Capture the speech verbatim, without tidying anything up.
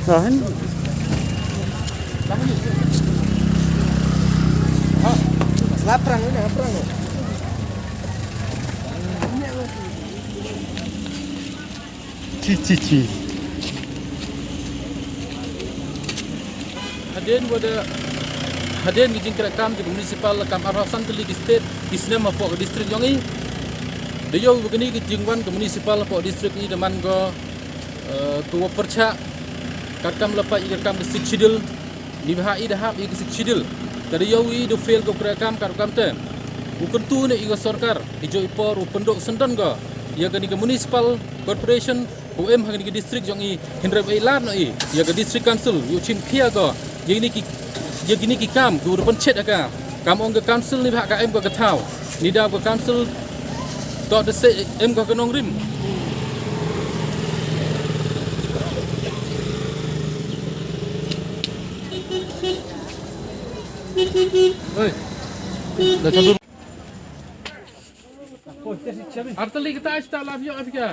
Rohan. Laprang ini, laprang. Chi, chi, chi. Hadien wa da, hadien ki jingkrehkaam ki municipal kam arphaw san tylli ki state ki snem hapoh ka district yong i. Da yoh wa kani ki jingwan ka municipal hapoh district i da man ko, eh, ko wa pyrchah katkam la pait i katkam ka Sixth Schedule. Neibhah i da hap i ka Sixth Schedule. Ka da yoh i da fail ko krehkaam katkam te. U kyntu ne i ka sorkar i jooh i por u pynduh syndon ko ya kani ka municipal corporation. U em ha kani ka district yong i, hynrei e lad noh i ya ka district council, u chim khia ko ya kini ki, ya kini ki kaam, u da pynchet ha ka. Kam ong ka council neibhah ka em ko ka thaw, neidaw ka council toh da seh em ko ka nongrim. Oi. Ar tylli kita ista lam yoh ap ka.